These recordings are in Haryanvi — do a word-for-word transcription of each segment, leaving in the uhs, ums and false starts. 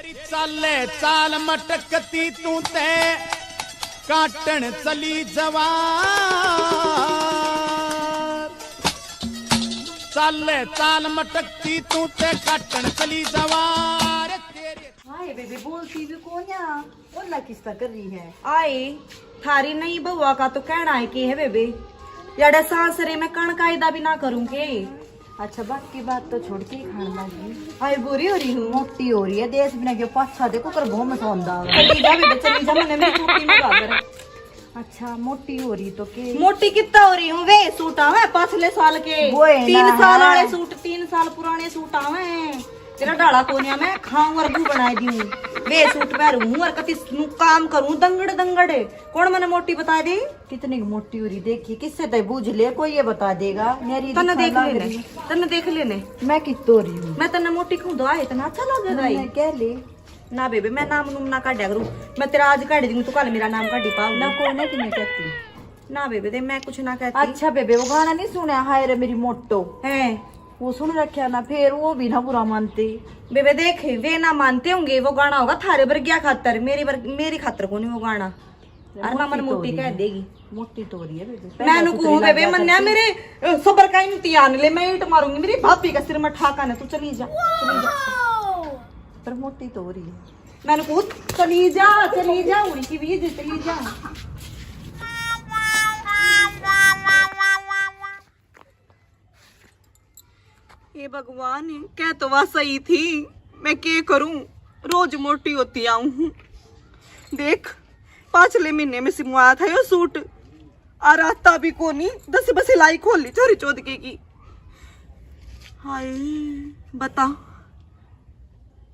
चाले चाल मटकती तू ते काटण चली जवार। चाले चाल मटकती तू ते काटण चली जवार। तेरे हाय बेबे, बोलती भी कोन्या, ओला किस्ता कर रही है। आए, थारी नई बहुआ का तो कहना है के है बेबे, याडा सासरे में कण कायदा भी ना करूं के। अच्छा, बाकी बात तो छोड़ के ही खान लगी। हाय, बुरी हो रही हूँ। मोटी हो रही है, देश बिना के पाछा देखो कर बहुत मसौंदा। चली जा बेबे, चली जा, मैंने मेरी चुप्पी में गागर। अच्छा, मोटी हो रही तो के? मोटी कितना हो रही हूँ वे? सूट आवे पाछले साल के, वो है तीन ना साल यार। वाले सूट, तीन साल पुराने सूट आवे। तेरा डाला कोनिया मैं खाऊं और गू बना दूं। वे सूट पहनूं और कति नु काम करूं, दंगड़ दंगड़। कौन मने मोटी बता दे? कितनी मोटी हो रही देखी, किससे तय बूझ ले, कोई ये बता देगा। मेरी तन्ने दिखा देख लाग लेने, रही। तन्ने देख लेने। मैं कितो रही हूँ। मैं तन्ने मोटी कहूँ तो आए, इतना अच्छा लगेगा ये। मैं कह ले। ना बेबे, मैं नाम नूम ना काढ़ा करूँ। मैं तेरा आज काढ़ दूँ, तू कल मेरा नाम काढ़ी पाऊंगी। ना कोई ना कि मैं कहती। ना बेबे, दे, मैं कुछ ना कहती। अच्छा बेबे, वो गाना नहीं सुना, हाय रे मेरी मोटो? है। वो सुन रखा ना, फिर वो भी ना बुरा मानते। बेबे देख, वे ना मानते होंगे, वो गाना होगा थारे बरगिया खातर, मेरी बर-, मेरी खातर को नहीं वो गाना। और ना मन मोटी मोटी कह देगी। मोटी तो हो रही है बेबे। मैं कहूँ बेबे, मन्ने मेरे, अ, सबर का इम्तिहान ले, मैं ईंट मारूंगी मेरी भाभी का सिर में ठाका ना, तू चली जा, चली जा। पर मोटी तो हो रही है। मैंने कहा, "चली जा, चली जा, उनकी भी इज्जत, चली जा।" हे भगवान, कह तो वह सही थी, मैं के करूं, रोज मोटी होती आऊं हूं। देख, पाछले महीने में सिमवाया था यो सूट, और आता भी कोनी, दस बस सिलाई खोल ली छोरी चोदके की। हाय, बता,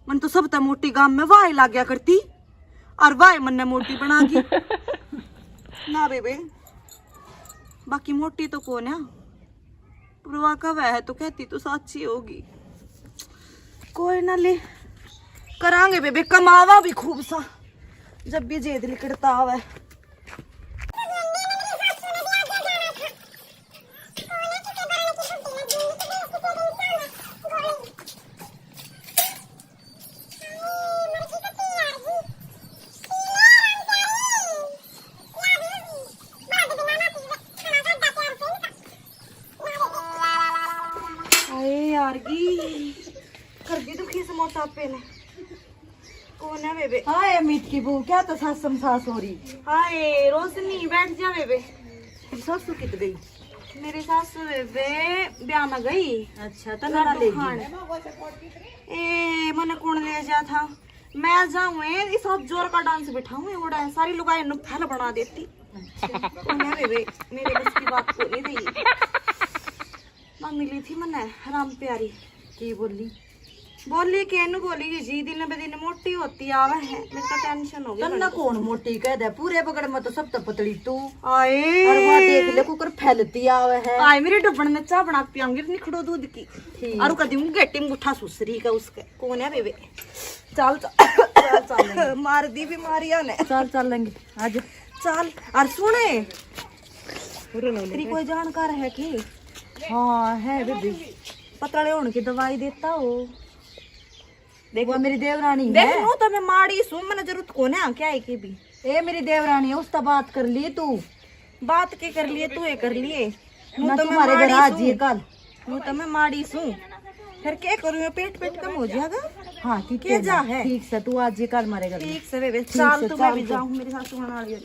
मन तो सब तै मोटी गाम में वाह लाग्या करती, और वाह मन्ने मोटी बना दी। ना बेबे, बाकी मोटी तो कौन है, पर वा कहवे है तो कहती तो साची होगी। कोई ना ले, करांगे बेबे, कमावा भी खूब सा, जब भी जेद लिकड़ता आवे। हाय यार की कर दी दुखी से मोटापे ने। कौन है बेबे? हाय अमित की बहू, क्या तो सासम सास हो रही। हाय रोशनी, बैठ जा बेबे। तेरी सासू कित गई? मेरी सासू बेबे ब्याह में गई। अच्छा, तन्ने ना ले गई? ए, मने कौन ले जा था? मैं जाऊँ, ए, इस सब जोर का डांस बिठाऊँ, ए, उड़ा है, सारी लुगाई नु फैल बना देती। अच्छा। कौन है बेबे, मेरे बस की बात को नहीं रही। माँ मिली थी मन्ने हराम प्यारी। की बोली? बोली के नु बोली कि जी दिन ब दिन मोटी होती आवे है, मेरे को टेंशन हो गई तन्ने बड़ी। कौन मोटी कह दे? पूरे बगड़ में तो सब तो पतली तू। आए। और वहाँ देख ले, कुकर फैलती आवे है। आए, मेरे डब्बन में चाय बना के पियाऊंगी, निखड़ो दूध की। ठीक। और कदी हूँ गेटी में गुठा सुसरी का उसके। कौन है बेबे? चल, चल। चल, चल लेंगे। मार दी बीमारियां ने। चल, चल लेंगे। आज। चल, और सुने, तेरी कोई जानकार है कि? हाँ, है बेबे। पतले होने की दवाई देता हो। देख, वो मेरी देवरानी देख, है। नु तो मैं माड़ी सू, मने जरूरत कोने आ क्या है के भी। ए, मेरी देवरानी है, उससे बात कर लिए तू। बात के कर लिए तू, ये कर लिए। नु ना तो मैं तुम्हारे घर माड़ी आ सूं। जिए कल। नु तो मैं माड़ी सू। फिर क्या करूँ, ये पेट, पेट कम हो जाएगा। हाँ, ठीक के है जा ना। है। ठीक से, तू आ जिए कल मारे घर। ठीक से बेबे, ठीक चाल से, तू, मैं चाल भी तू। जाऊँ, मेरी सासू बना लियो।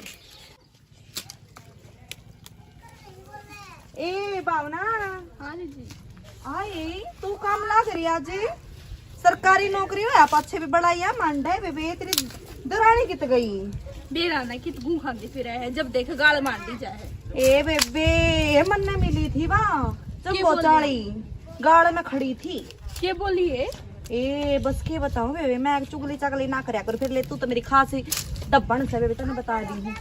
ए भावना। हाँ जीजी। आई, तू काम लाग रही आज। सरकारी नौकरी होया पाछे भी बड़ा या मांडा है बेबे, तेरी दरानी कित गई? बेरा ना कित गू खांदी फिर है, जब देख गाल मार दी जाए। ए बेबे, ये मन्ने मिली थी वहाँ, के जम्बो बोल चाली, गाल में खड़ी थी। के बोली है? ए, बस के बताऊं बेबे, मैं चुगली चगली ना करया कर, फिर ले तू तो मेरी खास ही दब्बन से बेबे, तने बता दी हूँ।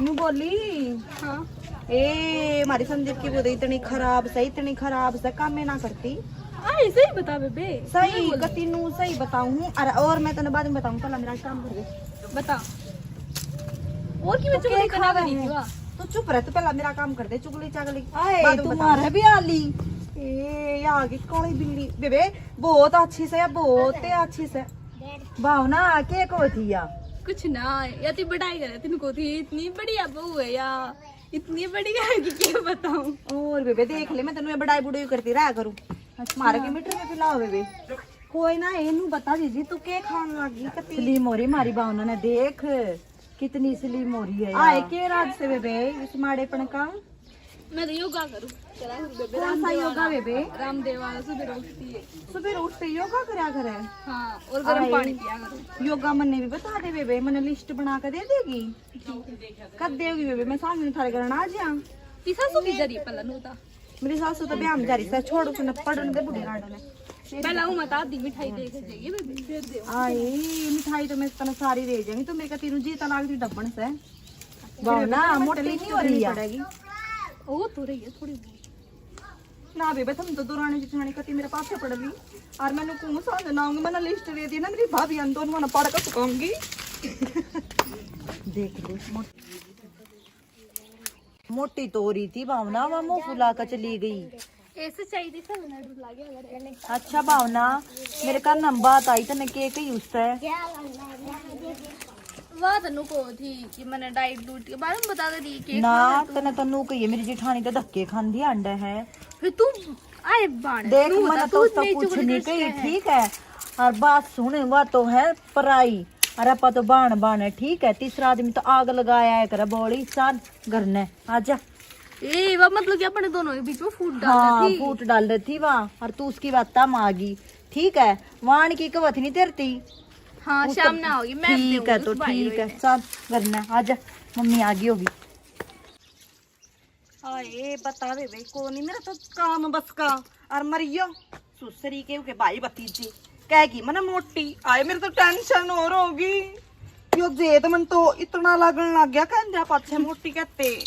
न्यू बोली। हाँ। ए, हमारी संदीप की वो तो इतनी खराब से, इतनी खराब से, काम में ना करती। आ, सही बता बेबे। सही, मैं बोलूँ। कती नू सही बताऊं हूँ। अरे, और मैं तने बाद में बताऊं, पहला मेरा काम कर दे। बता। और की तो चुगली क्या करना खाना करी थी है? वाह। तू चुप रह, तू पहला मेरा काम कर दे, चुगली चागली आए, बाद में तुम्हारे बताऊं। भी आली। ए, ये आ गई काली बिल्ली। बेबे, बहुत अच्छी से, बहुत ही अच्छी से। भावना, के को थी या? कुछ ना, या ती बड़ाई करे, तेन को थी इतनी बढ़िया बहू है या, इतनी बढ़िया है कि क्या बताऊं। और बेबे देख ले, मैं तेनू बड़ाई बुड़ाई करती रहा करूं। अच्छा। मारे के मीटर में पिलाओ बेबे। कोई ना, एनू बता दीजिए, तू के खान लगी? कती स्लिम हो रही मारी भावना ने, देख कितनी स्लिम हो रही है आए यार। के राज से बेबे इस माड़ेपन का? मैं तो योगा करूं। चला करूं बेबे, कौन सा रामदेव योगा वाला। बेबे? रामदेव वाला, सुबह उठती है। सुबह उठते योगा करा करे? हाँ, और गर्म आए। पानी पिया करूं। योगा मन्ने भी बता दे बेबे, मन्ने लिस्ट बना के दे देगी। ठीक है। कब देगी बेबे? मैं सामने थारे घर आ जा। ती सासू की जरी पलन होता। मेरी सासू तो ब्याह में जा रही सै, छोड़ उसने, पड़न दे बूढ़ी रांड ने। पहला वो मत आधी मिठाई दे के जाइए बेबे, फिर दे। आई मिठाई तो मैं तना सारी दे जाऊंगी, तो मेरे का तीनों जी तलाक दी डब्बन से। भावना, मोटी नहीं हो रही है। पड़ेगी। वो तो रही है थोड़ी बहुत। ना बेबे, तुम तो दुरानी जिठानी कती मेरे पाछे पड़ ली। और मैंने कौन सा ना आऊंगी, मैंने लिस्ट दे दी ना मेरी भाभी, हम दोनों ने पढ़ के सुखाऊंगी। देख लो, मोटी तो हो रही थी भावना, वहाँ मुंह फुला के चली गई। ऐसे चाहिए थी सब, ना डर लगे अगर। अच्छा भावना, मेरे कान में बात आई, तने के कही उससे? वाह, तन्नू को थी कि मैंने डाइट डूट के बारे में बता दे दी कि ना, खाना तू। तने तन्नू कही है, मेरी जिठानी तो धक्के खांदी आंडे है। फिर तू आए बाण, देख, तू बता, मैंने तो तू उसका इतनी कुछ चुगली नहीं करती कही, है। ठीक है? और बात सुन, वह तो है पराई, और आपा तो बाण बाण है, ठीक है? तीसरा आदमी तो आग लगाया है, करे बोली, "चल घर ने आजा।" ए, वह मतलब कि अपने दोनों के बीच में फूट डाल हाँ, रही थी। फूट डाल रही थी वहाँ, और तू उसकी बात में आ गई, ठीक है? वाण की कवत नहीं तेरती। हाँ, उस शाम तो ना होगी, मैं ठीक है, देऊंगी तो उस भाई ठीक को। है, चल घर ने आजा, मम्मी आ गई होगी। आए बतावे भाई, को नहीं, मेरा तो काम बस का। और मरियो सुसरी के, के भाई भतीजे कहेगी मने मोटी। आए, मेरे तो टेंशन और होगी। यो जेद मन तो इतना लगन लग गया, कहंदे पाछे मोटी कहते।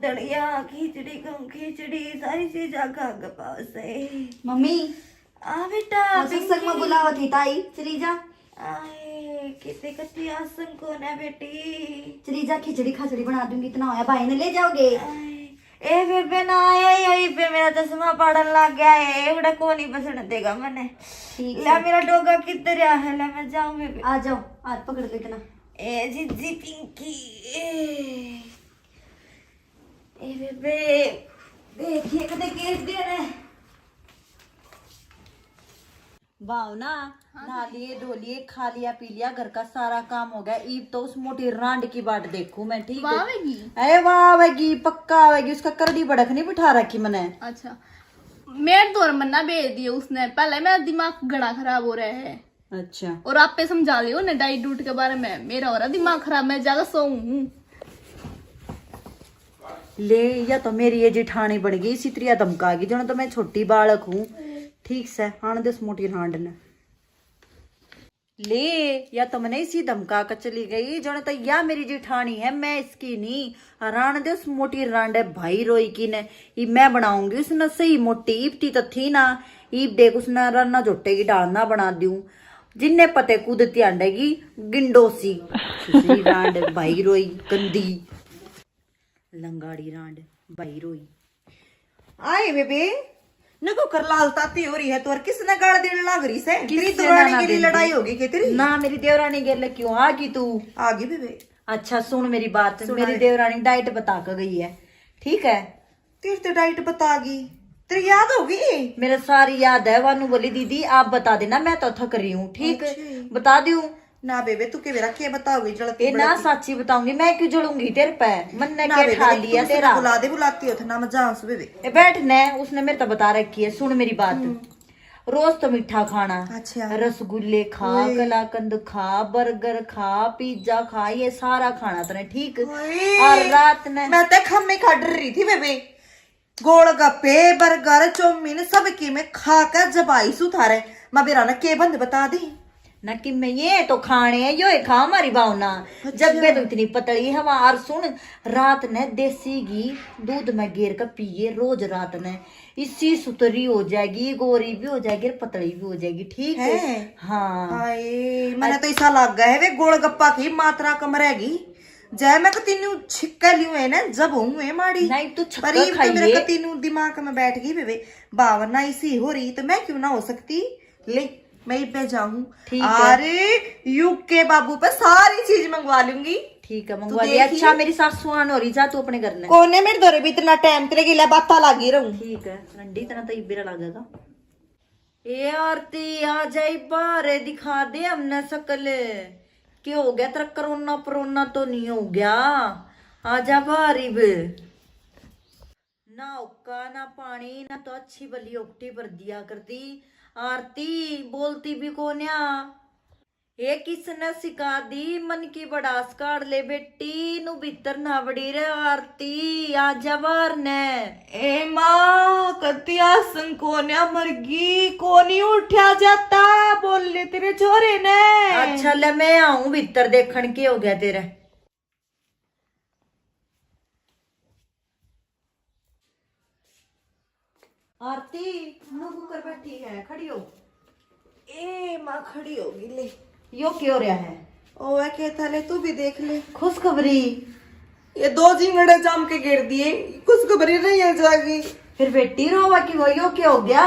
दलिया, खिचड़ी, गेहूं खिचड़ी, सारी चीज आगे आगे पास है। मम्मी, आ बेटा, और सत्संग में पिंकी। बुलावत ही ताई, चली जा। आए, कितने कति आसन को ना बेटी। चली जा, खिचड़ी खाचड़ी बना दूंगी, इतना होया, भाई ने ले जाओगे? आए, ए बेबे ना आया, यही पे मेरा चश्मा पाड़न लग गया है, एवड़ा को नहीं बसण देगा मने। ठीक ले है। मेरा डोगा किधर आ है, ले मैं जाऊं बेबे। आ जाओ, हाथ पकड़ लो इतना। ए जिज्जी पिंकी, ए। ए बेबे, देखिए कदे केस देने। भावना, हाँ नहा लिए, धो लिए, खा लिया, पी लिया, घर का सारा काम हो गया। ईब तो उस मोटी रांड की बाट देखूं मैं, ठीक है? आवेगी? अरे वाह आवेगी, पक्का आवेगी। उसका करड़ी भड़क नहीं बिठा रखी मने। अच्छा, मेरे तो और मन्ना भेज दिए उसने, पहले मेरा दिमाग घड़ा खराब हो रहा है। अच्छा। और आप पे समझा लियो ना डाइट डूट के बारे में, मेरा हो रहा दिमाग खराब, मैं ज्यादा सोऊं हूँ। ले, या तो मेरी ये जिठानी बन गई, इसी तरिया धमका गई, जण तो मैं छोटी बालक हूँ। ठीक से, आन दे उस मोटी रांड ने। ले, या तो मने इसी धमका के चली गई, जण तो या मेरी जिठानी है, मैं इसकी नहीं। और आन दे उस मोटी रांड है भाई रोई की ने, ये मैं बनाऊंगी उसने सही मोटी। इब ती तो थी ना, इब देख उसने राना झोटे की डालना बना दूं। जिन्ने पते कूदती आंडेगी गिंडोसी। सुसरी रांड भाई रोई गंदी। लंगाड़ी रांड भाई रोई। आए बेबे, नको कर लाल ताती हो रही है तो, और किसने गाल देने लाग रही से? किससे तेरी दुरानी के लिए लड़ाई होगी के तेरी? ना, मेरी देवरानी गेल क्यों आ गई तू? आ गई बेबे। अच्छा सुन मेरी बात, सुना मेरी दे। देवरानी डाइट बता के गई है, ठीक है? तेरी तो डाइट बता गई, तेरी याद होगी? मेरा सारी याद है। वानू बोली, "दीदी आप बता देना, मैं तो थक रही हूँ।" ठीक, अच्छा। बता दूँ? ना बेबे, तू के बेरा के बताओगी, जलती ए ना, बड़ती। साची बताऊंगी, मैं क्यों जलूंगी तेरे पे? मन ने ना के बेबे, ठा तू लिया किसी तेरा? बुला दे, बुलाती हो तो ना, मैं जाऊं से बेबे। ए बैठ ने, उसने मेरे तो बता रखी है, सुन मेरी बात। हम्म। रोज तो मीठा खाना, अच्छा। रसगुल्ले खा, ओए। कलाकंद खा, बर्गर खा, पिज्जा खा, ये सारा खाना तने, ठीक? ओए। और रात ने मैं तो खम्मे खा डर रही थी बेबे। गोलगप्पे, बर्गर, चाउमीन सब की मैं खा के जब आई सू थारे, मैं बेरा ने के बंद बता दी। ना कि मैं ये तो खाने हैं, यो ही खा हमारी भावना। अच्छा। जब मैं तो इतनी पतली हवा। और सुन, रात ने देसी घी दूध में गेर के पिए रोज रात ने। इसी सुतरी हो जाएगी, गोरी भी हो जाएगी और पतली भी हो जाएगी, ठीक है? हैं? हाँ। हाय, मैंने तो ऐसा लग गया है वे गोलगप्पा की मात्रा कम रहेगी। जय मैं कतीनू छिक्का लियो है ना, जब हूँ है माड़ी। नहीं तो छक्का पर इब तो मेरे खाइए। कतीनू दिमाग में बैठ गई बेबे, भावना इसी हो रही तो मैं क्यों ना हो सकती। ले, मैं इब पे जाऊं। ठीक है। अरे, यूके बाबू पे सारी चीज मंगवा लूंगी। ठीक है, तू मंगवा लिया। देखिए। अच्छा, मेरी सासू आन हो रही, जा तू अपने घर ने। कोने मेरे धोरे भी इतना टाइम तेरे गिला बाता लागी रहूं। ठीक है, रंडी इतना तो इबेरा लागेगा। ए आरती, आ जाई बाहर, दिखा दे हमने शकल। के हो गया तेरा, कोरोना परोना तो नहीं हो गया? आ जा बाहर इब। ना हुक्का, ना पानी, ना तो अच्छी भली ओपटी भर दिया कर दी। आरती बोलती भी कोन्या। ए किसने सिखा दी मन की भड़ास काढ़ ले बेटी, नू भीतर ना बड़ी रे आरती, आ जा बाहर ने। ए माँ, कतिया संकोन्या मरगी, कोनी उठा जाता, बोल ले तेरे छोरे ने। अच्छा ले, मैं आऊं भीतर देखण के हो गया तेरे। आरती, नु कुकर बैठी है, खड़ी हो। ए माँ, खड़ी होगी ले। यो क्यों रहा है? ओ, वह कहता ले, तू भी देख ले। खुशखबरी। ये दो जिंगड़े जाम के घेर दिए, खुशखबरी नहीं है जागी। फिर बेटी रोवा की वो, यो क्या हो गया?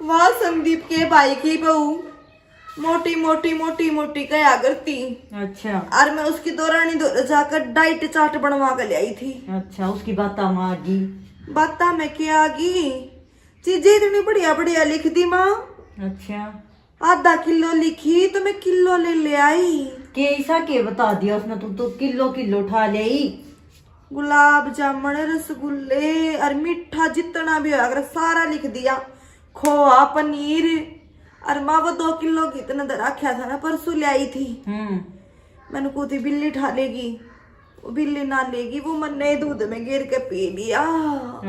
वाह, संदीप के भाई की बहू मोटी मोटी, मोटी मोटी कहा करती। अच्छा। और मैं उसकी दोरानी दो जाकर डाइट चार्ट बनवा के ले आई थी। अच्छा, उसकी बाता में आ गई। बाता में क्या आ गई? चीजें इतनी बढ़िया बढ़िया लिख दी माँ। अच्छा। आधा किलो लिखी तो मैं किलो ले ले आई। के ऐसा के बता दिया उसने, तू तो किलो किलो उठा ले आई। गुलाब जामुन, रसगुल्ले और मीठा जितना भी होया करे, सारा लिख दिया। खोआ, पनीर, और माँ वो दो किलो की इतना धर रखा था ना, परसों ले आई थी। हम्म। मैंने को थी बिल्ली ठा लेगी, वो बिल्ली ना लेगी, वो मन्ने दूध में गिर के पी लिया।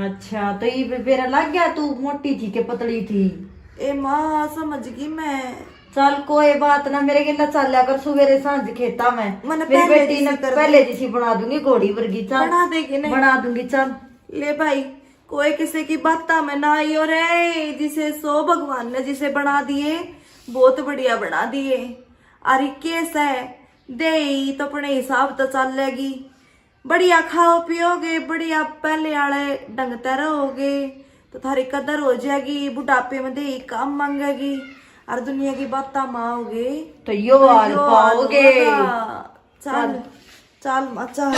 अच्छा, तो ये बे-, बेरा लग गया, तू मोटी थी के पतली थी? ए माँ, समझ गई मैं। चल, कोई बात ना, मेरे गेला चाल्या कर सवेरे सांझ खेता में। मैंने मेरी पहले बेटी ने जिसी कर पहले दी। जिसी बना दूंगी, घोड़ी वर्गी। चल, बना देगी नहीं? बना दूंगी। चल ले भाई, कोई किसी की बाता में ना आइयो रे, जिसे सो भगवान ने जिसे बना दिए, बहुत बढ़िया बना दिए। अरे कैसा है, दे ही तो अपने हिसाब तो चलेगी। बढ़िया खाओ पियोगे, बढ़िया पहले आले ढंग ते रहोगे, तो थारी कदर हो जाएगी। बुढ़ापे में दे ही काम मांगेगी, और दुनिया की बातां में आओगे तो यो तो हाल यो हाल पाओगे। होगा। चल, चल। चल माँ, चल।